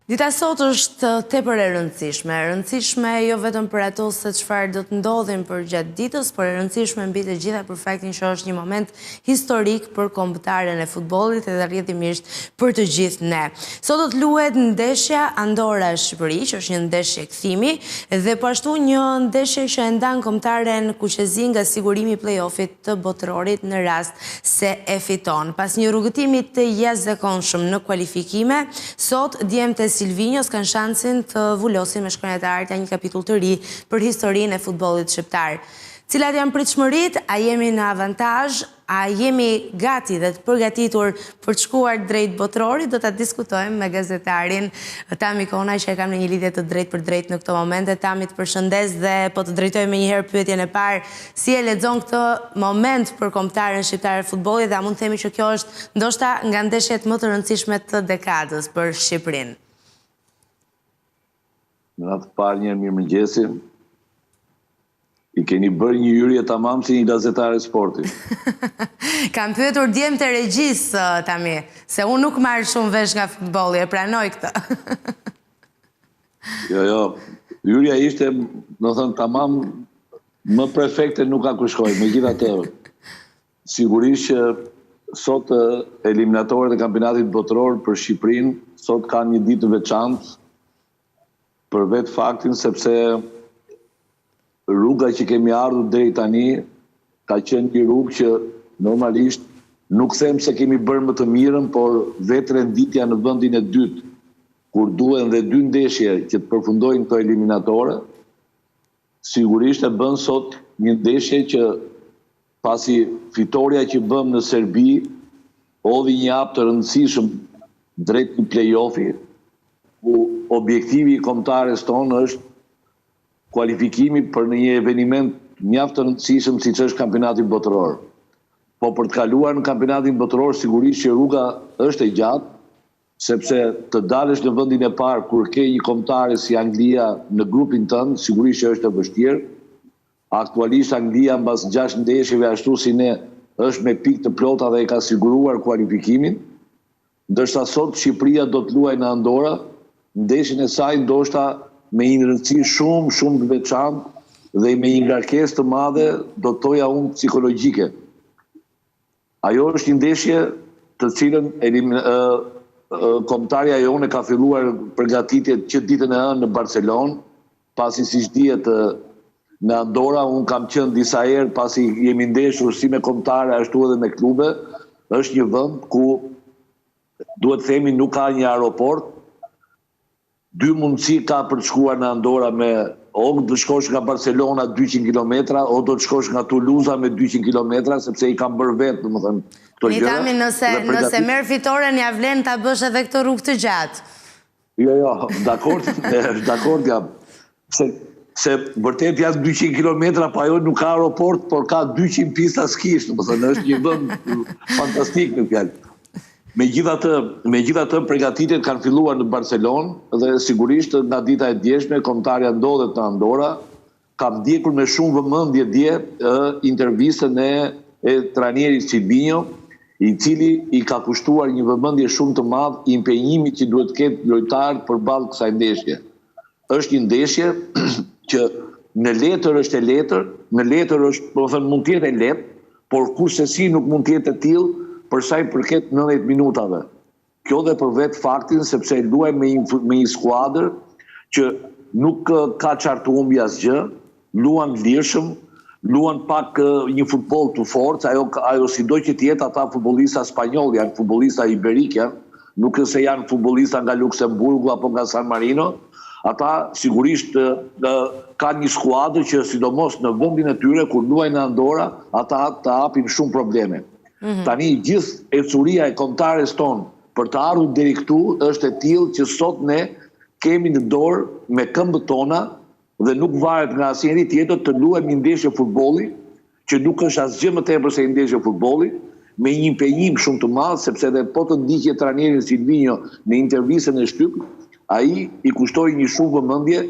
Dita sot është tepër e rëndësishme, e rëndësishme jo vetëm për ato se çfarë do të ndodhin përgjatë ditës, por e rëndësishme mbi të gjitha për faktin që është një moment historik për kombëtaren e futbollit edhe rrjedhimisht për të gjithë ne. Sot do të luhet ndeshja Andorra-Shqipëri, që është një ndeshje kthimi dhe po ashtu një ndeshje që e ndan kombëtaren kuqezi nga sigurimi i play-off-it të botërorit në rast se e fiton. Pas një rrugëtimi të jashtëzakonshëm në kualifikime, sot djemtë e Silvinjos kanë shansin të vulosin me shkronja të arta një kapitull të ri për historinë e futbollit shqiptar. Cilat janë pritshmëritë? A jemi në avantazh? A jemi gati dhe të përgatitur për të shkuar drejt botërorit? Do ta diskutojmë me gazetarin Tami Kona që e kam në një lidhje të drejtpërdrejtë në këto momente. Tami, të përshëndes dhe po të drejtoj menjëherë pyetjen e parë. Si e lexon këtë moment për kombëtaren shqiptare të futbollit dhe a mund të themi që kjo është ndoshta nga ndeshjet më të rëndësishme të dekadës për Shqipërinë? Në radhë të parë një mirëmëngjesi. I keni bërë një hyrje tamam si një gazetare sporti. Kam pyetur djemtë e regjisë, Tami, se unë nuk marr shumë vesh nga futbolli, e pranoj këtë. Jo, jo, hyrja ishte, domethënë, tamam më perfekte nuk ka ku shkojë, megjithatë, sigurisht që sot eliminatoret e kampionatit botëror për Shqipërinë, sot kanë një ditë të veçantë, për vetë faktin sepse rruga që kemi ardhur deri tani ka qenë një rrugë që normalisht nuk them se kemi bërë më të mirën, por vetë renditja në vendin e dytë, kur duhen dhe dy ndeshje që të përfundojnë këto eliminatore, sigurisht e bën sot një ndeshje që pasi fitorja që bëmë në Serbi hodhi një hap të rëndësishëm drejt një play-offi, ku objektivi i kombëtares tonë është kualifikimi për në një eveniment mjaft të rëndësishëm siç është kampionati botëror. Po për të kaluar në kampionatin botëror sigurisht që rruga është e gjatë, sepse të dalësh në vendin e parë kur ke një kombëtare si Anglia në grupin tënd, sigurisht që është e vështirë. Aktualisht Anglia mbas 6 ndeshjeve ashtu si ne është me pikë të plota dhe e ka siguruar kualifikimin. Ndërsa sot Shqipëria do të luajë në Andorra, ndeshjen e saj ndoshta me një rëndësi shumë shumë të veçantë dhe me një ngarkesë të madhe, do të thoja unë psikologjike. Ajo është një ndeshje të cilën kombëtarja jonë ka filluar përgatitjet që ditën e hënë në Barcelonë, pasi siç dihet në Andorra unë kam qenë disa herë pasi jemi ndeshur si me kombëtare ashtu edhe me klube, është një vend ku duhet të themi nuk ka një aeroport, dy mundësi ka për të shkuar në Andorra me o do të shkosh nga Barcelona 200 kilometra, o do të shkosh nga Tuluza me 200 kilometra, sepse i kam bërë vetë, domethënë, këto gjëra. Tami, nëse, nëse merr fitoren, ia vlen ta bësh edhe këtë rrugë të gjatë. Jo, jo, dakord, dakord jam. Se, se vërtet janë 200 kilometra, pa ajo nuk ka aeroport, por ka 200 pista skish, domethënë, është një vend fantastik në fjalë. Megjithatë, megjithatë përgatitjet kanë filluar në Barcelonë dhe sigurisht nga dita e djeshme kombëtarja ndodhet në Andorra, Kam ndjekur me shumë vëmendje dje intervistën e e trajnerit Silvinjo, i cili i ka kushtuar një vëmendje shumë të madh impenjimit që duhet të ketë lojtarët përballë kësaj ndeshje. Është një ndeshje që në letër është e letër, në letër është, domethënë mund të jetë e lehtë, por kurrsesi nuk mund të jetë e tillë për sa i përket 90 minutave. Kjo dhe për vetë faktin sepse luajmë me një me një skuadër që nuk ka çfarë të humbi asgjë, luan lirshëm, luan pak një futboll të fortë, ajo ajo sido që të jetë ata futbollista spanjoll janë, futbollista iberik janë, nuk është se janë futbollista nga Luksemburgu apo nga San Marino, ata sigurisht kanë një skuadër që sidomos në vendin e tyre kur luajnë në Andorra, ata të hapin shumë probleme. Tani gjithë ecuria e kombëtares tonë për të ardhur deri këtu është e tillë që sot ne kemi në dorë me këmbët tona dhe nuk varet nga asnjëri tjetër të luajmë një ndeshje futbolli që nuk është asgjë më tepër se një ndeshje futbolli, me një impenjim shumë të madh sepse edhe po të ndiqje trajnerin Silvinjo në intervistën e shtypit, ai i kushtoi një shumë vëmendje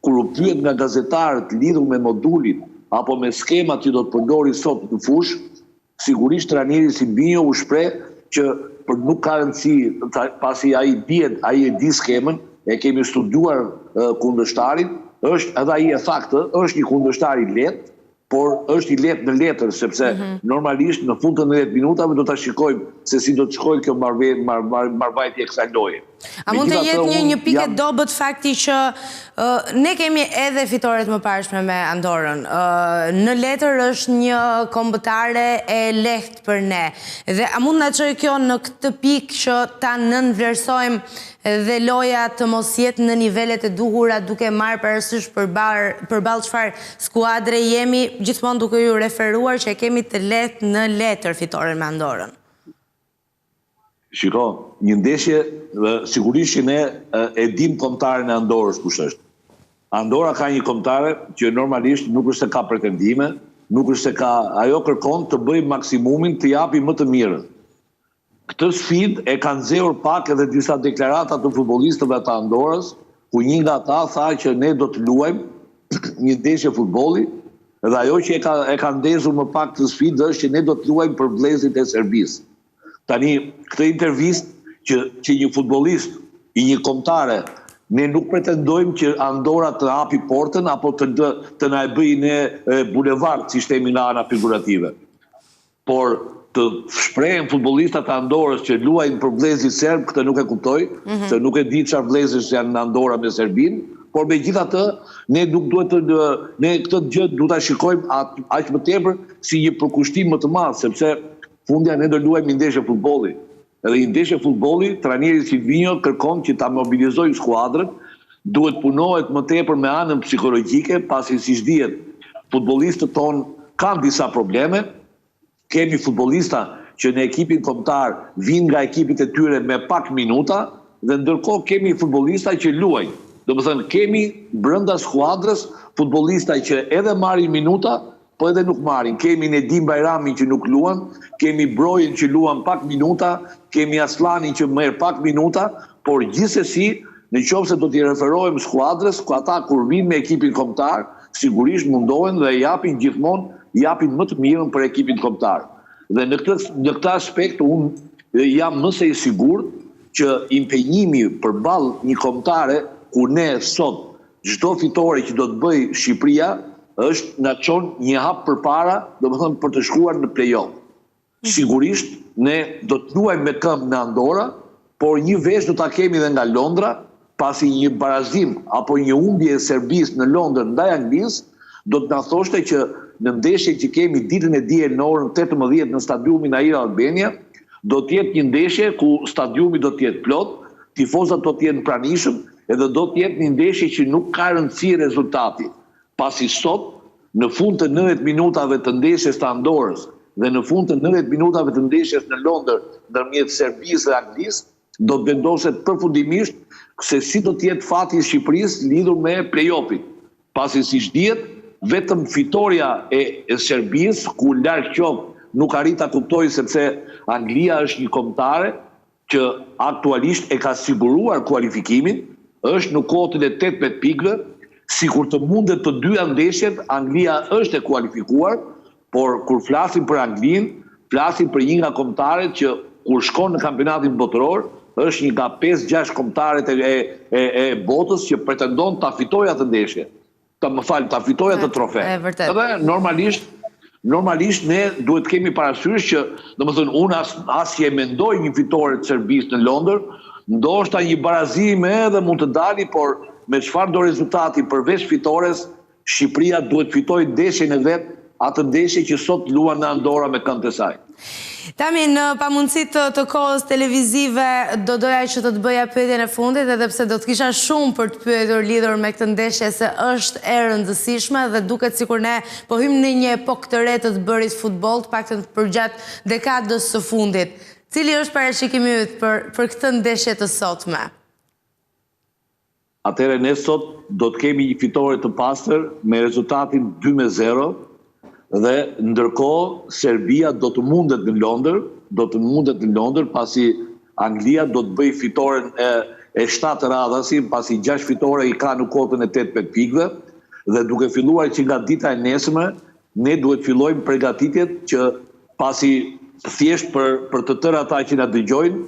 kur u pyet nga gazetarët lidhur me modulin apo me skemat që do të përdori sot në fushë, Sigurisht trajneri Silvinjo u shpreh që për nuk ka rëndësi, pasi ai dihet, ai e di skemën, e kemi studiuar kundërshtarin, është edhe ai e tha këtë, është një kundërshtar i lehtë, por është i lehtë në letër, sepse mhm. normalisht në fund të 90 minutave do ta shikojmë se si do të shkojë kjo mbarëvajtje e kësaj loje. A mund të jetë një një pikë e dobët fakti që ne kemi edhe fitore të mëparshme me Andorrën. Në letër është një kombëtare e lehtë për ne. Dhe a mund na çojë kjo në këtë pikë që ta nënvlerësojmë dhe loja të mos jetë në nivelet e duhura duke marrë parasysh përballë çfarë skuadre jemi, gjithmonë duke iu referuar që e kemi të lehtë në letër fitoren me Andorrën. Shiko, një ndeshje, sigurisht që ne e dimë kombëtaren e Andorrës kush është. Andorra ka një kombëtare që normalisht nuk është se ka pretendime, nuk është se ka, ajo kërkon të bëjë maksimumin, të japi më të mirën. Këtë sfidë e kanë nxehur pak edhe disa deklarata të futbollistëve të Andorrës, ku një nga ata tha që ne do të luajmë një ndeshje futbolli dhe ajo që e ka e ka ndezur më pak këtë sfidë është që ne do të luajmë për vëllezërit e Serbisë. Tani, këtë intervistë që që një futbollist i një kombëtare, ne nuk pretendojmë që Andorra të hapi portën apo të të na e bëjë ne bulevard, siç themi nga ana figurative. Por të shprehen futbollistat e Andorrës që luajnë për vëllezërit serbë, këtë nuk e kuptoj, mm -hmm. se nuk e di çfarë vëllezërish janë në Andorra me Serbinë, por megjithatë ne nuk duhet të ne këtë gjë duhet ta shikojmë aq më tepër si një përkushtim më të madh, sepse fundja ne do luajmë një ndeshje futbolli. Edhe një ndeshje futbolli, trajneri Silvinjo kërkon që ta mobilizojë skuadrën, duhet punohet më tepër me anën psikologjike, pasi siç dihet, futbollistët tonë kanë disa probleme, kemi futbollista që në ekipin kombëtar vijnë nga ekipet e tyre me pak minuta dhe ndërkohë kemi futbollista që luajnë. Domethënë kemi brenda skuadrës futbollista që edhe marrin minuta, Po edhe nuk marrin. Kemi Nedim Bajramin që nuk luan, kemi Brojën që luan pak minuta, kemi Asllanin që merr pak minuta, por gjithsesi, në qoftë se do t'i referohem skuadrës, ku ata kur vijnë me ekipin kombëtar, sigurisht mundohen dhe japin gjithmonë japin më të mirën për ekipin kombëtar. Dhe në këtë në këtë aspekt unë jam më se i sigurt që impenjimi përballë një kombëtare ku ne sot Çdo fitore që do të bëjë Shqipëria është na çon një hap përpara, domethënë për të shkuar në play-off. Sigurisht ne do të luajmë me këmbë në Andorra, por një vesh do ta kemi edhe nga Londra, pasi një barazim apo një humbje e Serbisë në Londër ndaj Anglisë do të na thoshte që në ndeshjen që kemi ditën e diel në orën 18 në stadiumin Air Albania, do të jetë një ndeshje ku stadiumi do të jetë plot, tifozat do të jenë të pranishëm edhe do të jetë një ndeshje që nuk ka rëndësi rezultati, pasi sot, në fund të 90 minutave të ndeshjes të Andorrës dhe në fund të 90 minutave të ndeshjes në Londër ndërmjet Serbisë dhe Anglisë, do të vendoset përfundimisht se si do të jetë fati i Shqipërisë lidhur me play-off-in. Pasi siç dihet, vetëm fitorja e Serbisë, ku larg qoftë nuk arrij ta kuptoj sepse Anglia është një kombëtare që aktualisht e ka siguruar kualifikimin, është në kuotën e 18 pikëve, sikur të mundet të dyja ndeshjet, Anglia është e kualifikuar, por kur flasim për Anglinë, flasim për një nga kombëtaret që kur shkon në kampionatin botëror, është një nga 5-6 kombëtaret e, e, e, e botës që pretendon ta fitojë atë ndeshje. Ta më fal, ta fitojë atë trofe. E vërtetë. Edhe normalisht normalisht ne duhet të kemi parasysh që, domethënë unë as as që e mendoj një fitore të Serbisë në Londër, ndoshta një barazim edhe mund të dali, por me çfarëdo rezultati përveç fitores, Shqipëria duhet të fitojë ndeshjen e vet, atë ndeshje që sot luan në Andorra me këmbët e saj. Tami, në pamundësi të, të kohës televizive, do doja që të të bëja pyetjen e fundit, edhe pse do të kisha shumë për të pyetur lidhur me këtë ndeshje se është e rëndësishme dhe duket sikur ne po hyjmë në një epokë të re të të bërit futboll, të paktën përgjatë dekadës së fundit. Cili është parashikimi yt për për këtë ndeshje të sotme? Atëherë ne sot do të kemi një fitore të pastër me rezultatin 2-0 dhe ndërkohë Serbia do të mundet në Londër, do të mundet në Londër pasi Anglia do të bëjë fitoren e e 7 radhazi, pasi 6 fitore i ka në kuotën e 18 pikëve dhe duke filluar që nga dita e nesërme ne duhet fillojmë përgatitjet që pasi thjesht për për të tërë ata që na dëgjojnë,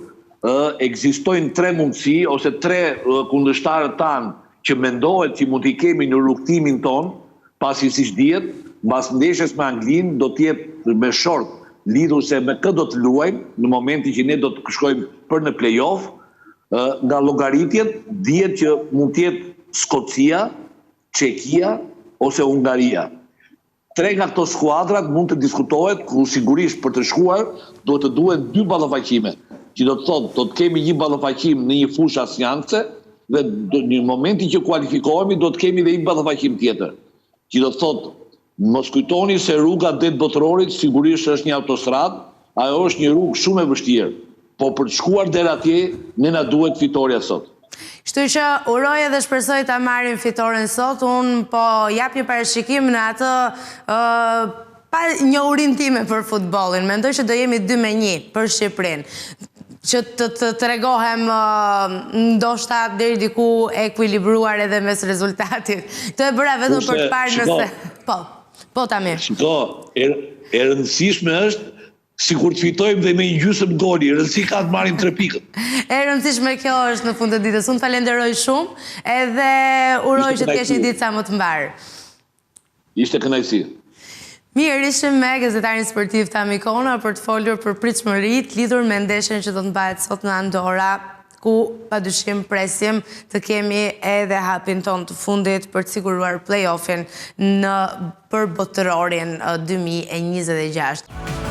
Ekzistojnë tre mundësi ose tre kundërshtarët tanë që mendohet që mund t'i kemi në rrugëtimin tonë, pasi siç dihet, mbas ndeshjes me Anglinë do të jetë me short lidhur se me kë do të luajmë në momentin që ne do të shkojmë për në play-off. Nga llogaritjet dihet që mund të jetë Skocia, Çekia ose Hungaria. Tre nga këto skuadrat mund të diskutohet ku sigurisht për të shkuar duhet të duhen dy ballafaqime, që do të thotë do të kemi një ballafaqim në një fushë asnjanëse dhe në momentin që kualifikohemi do të kemi dhe një ballafaqim tjetër, që do të thotë mos kujtoni se rruga drejt Botërorit sigurisht është një autostradë, ajo është një rrugë shumë e vështirë. Po për të shkuar deri atje, ne na duhet fitorja sot. Kështu që uroj edhe shpresoj ta marrim fitoren sot. Unë po jap një parashikim në atë panjohurinë time për futbollin. Mendoj që do jemi 2 me 1 për Shqipërinë. Që të të tregohem ndoshta deri diku ekuilibruar edhe mes rezultatit. Këtë e bëra vetëm për të parë nëse po. Po Tami. Shiko, e, e rëndësishme është Sikur të fitojmë dhe me një gjysëm goli, rëndësi ka të marrim tre pikët. E rëndësishme kjo është në fund të ditës. Unë të falenderoj shumë edhe uroj që të kesh një ditë sa më të mbarë. Ishte kënaqësi. Mirë, ishim me gazetarin sportiv Tami Kona për të folur për pritshmëritë lidhur me ndeshjen që do të mbahet sot në Andorra, ku padyshim presim të kemi edhe hapin tonë të fundit për të siguruar play-offin në për botërorin 2026.